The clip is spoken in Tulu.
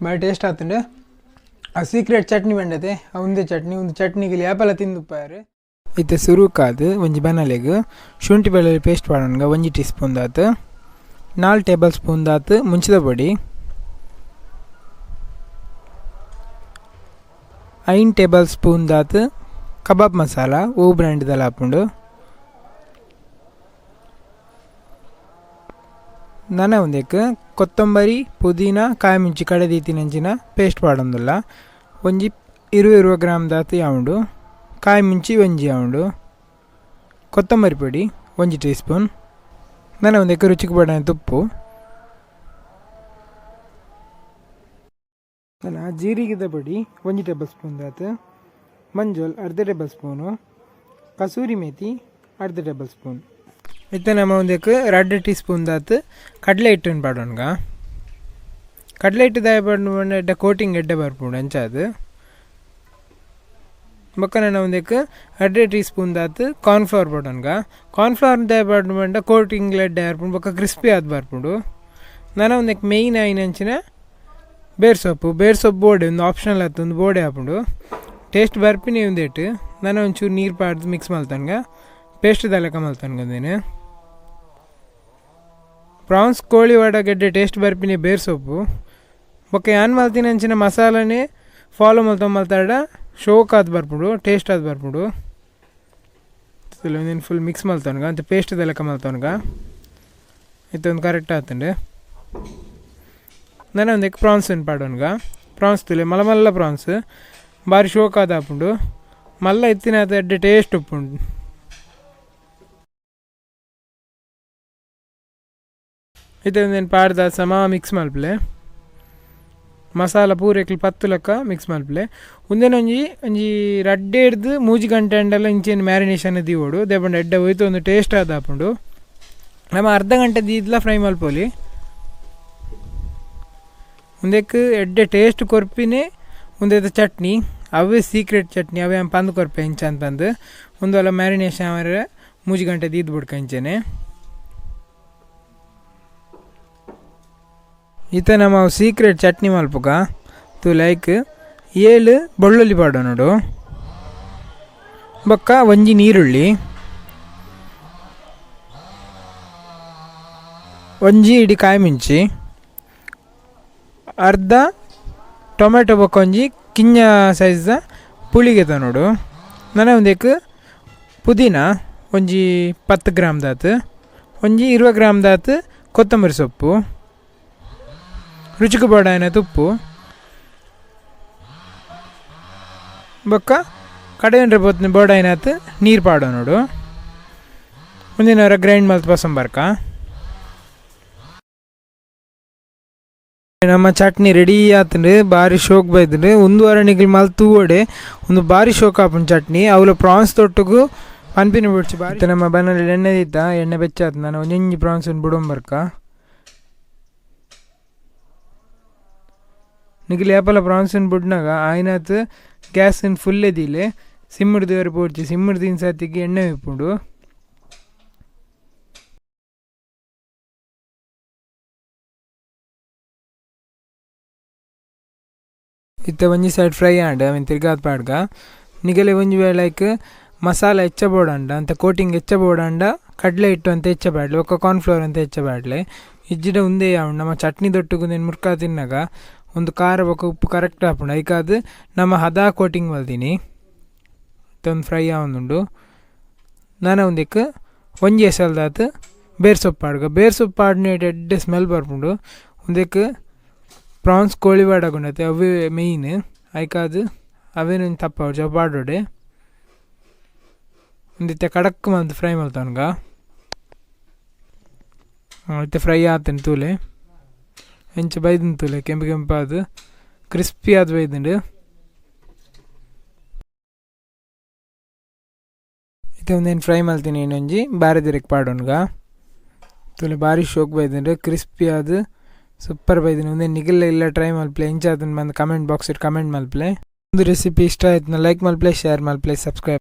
ಬಾರಿ ಟೇಸ್ಟ್ ಆತುಂಡು. ಆ ಸೀಕ್ರೆಟ್ ಚಟ್ನಿ ಬಂಡತೆ, ಒಂದೇ ಚಟ್ನಿ, ಒಂದು ಚಟ್ನಿಗೆ ಯಾಪಲ ತಿಂದುಪ್ಪಾರು. ಇತ್ತೆ ಸುರುಕಾದ್ ಒಂಜಿ ಬನಲೆಗ್ ಶುಂಠಿ ಬೆಳ್ಳುಳ್ಳಿ ಪೇಸ್ಟ್ ಪಾಡೊನ್ಗ 1 ಟೀ ಸ್ಪೂನ್ ದಾತ್, 4 ಟೇಬಲ್ ಸ್ಪೂನ್ ದಾತ್ ಮುಂಚಿದ ಪೊಡಿ, 5 ಟೇಬಲ್ ಸ್ಪೂನ್ ದಾತ್ ಕಬಾಬ್ ಮಸಾಲ ಓ ಬ್ರ್ಯಾಂಡ್ ದಲ ಆಪುಂಡು. ನನ ಒಂದೆಕ್ ಕೊತ್ತಂಬರಿ ಪುದೀನ ಕಾಯಿ ಮುಂಚಿ ಕಡೆ ದೀತಿನಂಚಿನ ಪೇಸ್ಟ್ ಪಾಡೊಂದುಲ್ಲ. ಒಂಜಿ 20 ಗ್ರಾಮ್ ದಾತ್ ಯಾವುಂಡು, ಕಾಯಿ ಮುಂಚಿ ಒಂಜಿ ಯಾವುಂಡು, ಕೊತ್ತಂಬರಿ ಪೊಡಿ 1 ಟೀ ಸ್ಪೂನ್, ನನ ಒಂದೆಕ್ ರುಚಿಗೆ ಬಡನೆ ತುಪ್ಪು, ನನ ಜೀರಿಗೆದ ಪೊಡಿ 1 ಟೇಬಲ್ ಸ್ಪೂನ್ ದಾತ್, ಮಂಜೊಲ್ ಅರ್ಧ ಟೇಬಲ್ ಸ್ಪೂನು, ಕಸೂರಿ ಮೇಥಿ ಅರ್ಧ ಟೇಬಲ್ ಸ್ಪೂನ್. ಇತ್ತೆ ನಮ್ಮ ಒಂದಕ್ಕೆ 2 ಟೀ ಸ್ಪೂನ್ ದಾತ್ ಕಡಲೆ ಹಿಟ್ಟನ್ನು ಪಾಡೋಣ್ಗ. ಕಡಲೆ ಹಿಟ್ಟು ದಾಯ ಪಾಡ್ನ ಎಡ್ಡೆ ಕೋಟಿಂಗ್ ಎಡ್ಡೆ ಬರ್ಪುಂಡು ಅಂಚಾದ್. ಬೊಕ್ಕ ನನ ಒಂದಕ್ಕೆ ಅರ್ಧ ಟೀ ಸ್ಪೂನ್ ದಾತ್ ಕಾರ್ನ್ಫ್ಲವರ್ ಪಾಡೋಣ್ಗ. ಕಾರ್ನ್ಫ್ಲವರ್ ದಾಯ ಪಾಡ್ನ ಕೋಟಿಂಗ್ ಎಡ್ಡೆ ಬರ್ಪುಂಡು ಬೊಕ್ಕ ಕ್ರಿಸ್ಪಿ ಆದ್ ಬರ್ಪುಂಡು. ನನ ಒಂದಕ್ಕೆ ಮೇಯ್ನ್ ಆಯಿನಂಚಿನ ಬೇರ್ ಸೊಪ್ಪು, ಬೇರ್ ಸೊಪ್ಪು ಬೋಡೆ ಒಂದು ಆಪ್ಷನಲ್ ಆತು, ಒಂದು ಬೋಡೆ ಆಪುಂಡು. ಟೇಸ್ಟ್ ಬರ್ಪಿನಿ ಒಂದೇಟು. ನನ ಒಂಚೂರು ನೀರು ಪಾಡ್ದು ಮಿಕ್ಸ್ ಮಲ್ತನ್ಗ, ಪೇಸ್ಟ್ ದಾಲಕ ಮಲ್ತನ್ಗ. ಪ್ರಾನ್ಸ್ ಕೋಳಿ ವಡ ಗೆಡ್ಡೆ ಟೇಸ್ಟ್ ಬರ್ಪಿನಿ ಬೇರ್ ಸೊಪ್ಪು. ಬೊಕ್ಕ ಯಾನ್ ಮಲ್ತಿನ ಅಂಚಿನ ಮಸಾಲನೆ ಫಾಲೋ ಮಲ್ತೊಂದು ಮಲ್ತಾಡ ಶೋಕ್ ಆದ್ ಬರ್ಪುಂಡು, ಟೇಸ್ಟ್ ಆದ್ ಬರ್ಪುಂಡು. ಒಂದಿನ ಫುಲ್ ಮಿಕ್ಸ್ ಮಲ್ತೊನ್ಗ ಅಂತ ಪೇಸ್ಟ್ ಲೆಕ್ಕ ಮಲ್ತೊನ್ಗ. ಇತ್ತೊಂದು ಕರೆಕ್ಟ್ ಆತುಂಡು. ನನ ಒಂದಕ್ಕೆ ಪ್ರಾನ್ಸ್ ಪಾಡೋನ್ಗ. ಪ್ರಾನ್ಸ್ ತುಲೆ ಮಲ್ಲ ಮಲ್ಲ ಪ್ರಾನ್ಸ್ ಬಾರಿ ಶೋಕ್ ಆದ್ ಆಪುಂಡು. ಮಲ್ಲ ಇತ್ತಿನ ಎಡ್ಡೆ ಟೇಸ್ಟ್ ಉಪ್ಪುಂಡು. ಇತ್ತೆ ಪಾಡ್ದ ಸಮ ಮಿಕ್ಸ್ ಮಲ್ಪಲೆ, ಮಸಾಲ ಪೂರೆಕ್ಲು 10 ಲೆಕ್ಕ ಮಿಕ್ಸ್ ಮಲ್ಪಲೆ. ಉಂದೆನೊಂಜಿ ಒಂಜಿ ರಡ್ಡೆ ಹಿಡ್ದು 3 ಗಂಟೆ ಅಂಡಲ ಇಂಚೆನ್ ಮ್ಯಾರಿನೇಷನ್ ದೀವೊಡು. ದೇಪಂಡ ಎಡ್ಡೆ ಹೋಯ್ತು ಒಂದು ಟೇಸ್ಟ್ ಆದ್ ಆಪುಂಡು. ನಮ್ಮ ಅರ್ಧ ಗಂಟೆ ದೀದ್ಲ ಫ್ರೈ ಮಲ್ಪೊಲಿ. ಉಂದೆಕ್ ಎಡ್ಡೆ ಟೇಸ್ಟ್ ಕೊರ್ಪಿನೇ ಉಂದೆದ ಚಟ್ನಿ, ಅವೇ ಸೀಕ್ರೆಟ್ ಚಟ್ನಿ, ಅವೇ ಪಂದ್ ಕೊರ್ಪೆ ಇಂಚ ಅಂತಂದು. ಒಂದು ಅಲ್ಲ ಮ್ಯಾರಿನೇಷನ್ ಅವರ 3 ಗಂಟೆ ದೀದ್ ಬುಡ್ಕ ಇಂಚೆನೆ. ಇತ್ತೆ ನಮ್ಮ ಸೀಕ್ರೆಟ್ ಚಟ್ನಿ ಮಲ್ಪುಗ. ತು ಲೈಕ್ 7 ಬೆಳ್ಳುಳ್ಳಿ ಪಾಡೋನುಡು, ಬೊಕ್ಕ ಒಂಜಿ ನೀರುಳ್ಳಿ, ಒಂಜಿ ಇಡಿ ಕಾಯಿ ಮುಂಚಿ, ಅರ್ಧ ಟೊಮೆಟೊ ಬೊಕ್ಕ ಒಂಜಿ ಕಿಂಜ ಸೈಜ್ದ ಪುಳಿಗೆ ನೋಡು. ನನ ಒಂದೆಕ್ ಪುದೀನ ಒಂಜಿ 10 ಗ್ರಾಮ್ ದಾತ್, ಒಂಜಿ 20 ಗ್ರಾಮ್ ದಾತ್ ಕೊತ್ತಂಬರಿ ಸೊಪ್ಪು, ರುಚಿಗೆ ಬೋಡಾಯಿನ ತುಪ್ಪು, ಬೊಕ್ಕ ಕಡೆಯಂಡ್ರೆ ಬೋಡಾಯಿನಾತ್ ನೀರು ಪಾಡೋ ನೋಡು. ಮುಂದಿನ ಗ್ರೈಂಡ್ ಮಲ್ತ್ ಪಸಂಬರ್ಕ. ನಮ್ಮ ಚಟ್ನಿ ರೆಡಿ ಆತುಂಡು, ಬಾರಿ ಶೋಕ್ ಬೈದುಂಡು. ಒಂದು ವಾರ ನಿಗಲ್ ಮಲ್ತ್ ತೂವೊಡೆ ಒಂದು ಬಾರಿ ಶೋಕ್ ಆಪುಂಡು ಚಟ್ನಿ. ಅವ್ಲ ಪ್ರಾನ್ಸ್ ತೊಟ್ಟುಗು ಪನ್ಪಿನ ಬುಡ್ಚಿ ಬಾರಿ. ನಮ್ಮ ಬನಲ್ಲಿ ಎಣ್ಣೆ ದಿತ್ತ, ಎಣ್ಣೆ ಬೆಚ್ಚಾತು. ನಾನು ಒಂಜೊಂಜಿ ಪ್ರಾನ್ಸ್ ಬುಡೊಂಬರ್ಕ. ನಿಗಲ್ ಏಪಲ ಪ್ರಾನ್ಸ್ ಬುಡ್ನಾಗ ಆಯ್ನಾತ್ ಗ್ಯಾಸ್ ಫುಲ್ ಎದಿಲೆ ಸಿಮ್ಮುಡ್ ದೇವರ ಪೋಡ್ಚಿ. ಸಿಮ್ಮುಡ್ ತಿನ್ಸತ್ತಿಗೆ ಎಣ್ಣೆ ಇಪ್ಪುಂಡು. ಇತ್ತೆ ಒಂಜಿ ಸೈಡ್ ಫ್ರೈ ಆಂಡ್ ಅವೆನ್ ತಿರ್ಗಾದ್ ಪಾಡ್ಗ. ನಿಗಲೆ ಒಂಜಿ ವೇಳೆ ಮಸಾಲ ಹೆಚ್ಚ ಬೋಡಂಡ ಅಂತ ಕೋಟಿಂಗ್ ಹೆಚ್ಚ ಬೋಡಂಡ ಕಡಲೆ ಹಿಟ್ಟು ಅಂತ ಹೆಚ್ಚ ಬಾಡ್ಲೆ, ಬೊಕ್ಕ ಕಾರ್ನ್ಫ್ಲೋರ್ ಅಂತ ಹೆಚ್ಚ ಬಾಡ್ಲೆ. ಇಜ್ಜಿಡ ಉಂದೇ ಯಾವುಂಡು ನಮ್ಮ ಚಟ್ನಿ ದೊಟ್ಟುಗು ಮುರ್ಕ ತಿನ್ನಾಗ ಒಂದು ಖಾರ ಬೊಕ್ಕ ಉಪ್ಪು ಕರೆಕ್ಟ್ ಆಪುಂಡು. ಐಕಾದ್ ನಮ್ಮ ಹದಾ ಕೋಟಿಂಗ್ ಮಲ್ದಿನಿ. ಒಂದು ಫ್ರೈ ಆವೊಂದುಂಡು. ನನ ಒಂದೆಕ್ ಒಂಜಿ ಎಸಲ್ದಾತ್ ಬೇರ್ ಸೊಪ್ಪು ಪಾಡ್ಗ. ಬೇರ್ ಸೊಪ್ಪು ಪಾಡ್ನೇಟ್ ಎಡ್ಡೆ ಸ್ಮೆಲ್ ಬರ್ಪುಂಡು. ಉಂದೆಕ್ ಪ್ರಾನ್ಸ್ ಕೋಳಿ ವಡ ಗುಂಡತೆ ಅವೇ ಮೇಯ್ನ್. ಐಕಾದ್ ಅವೇನೊಂಜಿ ತಪ್ಪಾವೊಡ್ಚಿ ಅವು ಪಾಡೊಡೆ. ಉಂದಿತ್ತೆ ಕಡಕ್ ಮಲ್ತ್ ಫ್ರೈ ಮಲ್ತೊನ್ಗ. ಇತ್ತೆ ಫ್ರೈ ಆತುಂಡು ತೂಲೆ ಎಂಚ ಬೈದುಂಡು ತೂಲೆ, ಕೆಂಪು ಕೆಂಪಾದ್ ಕ್ರಿಸ್ಪಿ ಆದ್ ಬೈದುಂಡು. ಇತ್ತೆ ಉಂದೆನ್ ಫ್ರೈ ಮಲ್ತಿನಿ ಇನ್ನೊಂಜಿ ಬಾರೆದಿರೆಕ್ ಪಾಡೊನ್ಗ. ತೂಲೆ ಬಾರಿ ಶೋಕ್ ಬೈದುಂಡು, ಕ್ರಿಸ್ಪಿ ಆದ್ ಸೂಪರ್ ಬೈದುಂಡು. ಉಂದೆನ್ ನಿಗಲ್ಲ ಇಲ್ಲ ಟ್ರೈ ಮಲ್ಪಲೆ, ಎಂಚ ಆತುಂಡು ಪಂದ್ comment box comment ಮಲ್ಪಲೆ. ಉಂದು ರೆಸಿಪಿ ಇಷ್ಟ ಆಯ್ತು ಲೈಕ್ ಮಲ್ಪಲೆ, ಶೇರ್ ಮಲ್ಪಲೆ, ಸಬ್ಸ್ಕ್ರೈಬ್.